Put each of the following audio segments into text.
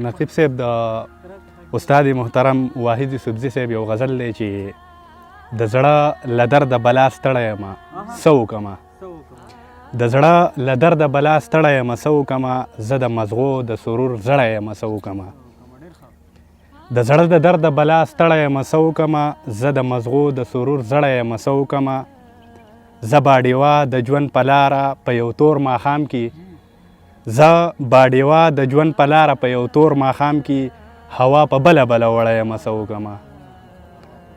نقیب صاحب، د استاد محترم واحد یوسفزي صاحب یو غزل دی چې د زړه له درده بلا ستړی یم، څه وکړم؟ د زړه له درده بلا ستړی یم، څه وکړم؟ زه د مزغو د سرور زړی یم، څه وکړم؟ د زړه د درده بلا ستړی یم، څه وکړم؟ زه د مزغو د سرور زړی یم، څه وکړم؟ زه باډیوه د ژوند په لاره په یو تور ماښام کې، زه باډیوه د ژوند په لاره په یو تور ماښام کې هوا په بله بله وړی یم، څه وکړم؟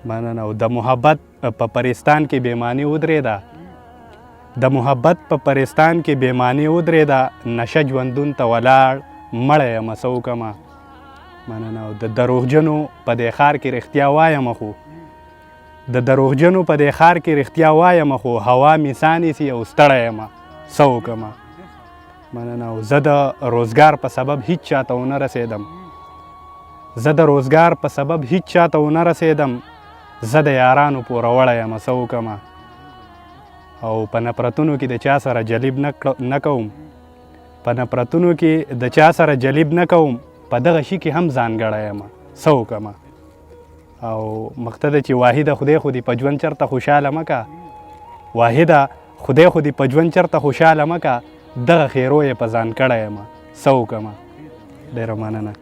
مننه. او د محبت په پرستان کې بې معنی ودرېده، د محبت په پرستان کې بې معنی ودرېده، نشه ژوندون ته ولاړ مړی یم، څه وکړم؟ مننه. او د دروغجنو په دې ښار کې رښتیا وایم خو، د دروغجنو په دې ښار کې رښتیا وایم خو هوا مې ساه نیسي او ستړی یم، څه وکړم؟ مننه. او زه د روزګار په سبب هیڅ چاته ونه رسېدم، زه د روزګار په سبب هیڅ چاته ونه رسېدم، زه د یارانو پوروړی یم، څه وکړم؟ او په نفرتونو کې د چا سره جلیب نه کوم، په نفرتونو کې د چا سره جلیب نه کوم، په دغه شي کې هم ځانګړی یم، څه وکړم؟ او مقصد چې واحده خدای خو دې په ژوند چرته خوشحاله مه کا، واحده خدای خو دې په ژوند چرته خوشحاله مه کا، دغه خیرو یې په ځان کړی یم، څه وکړم؟ ډېره مننه.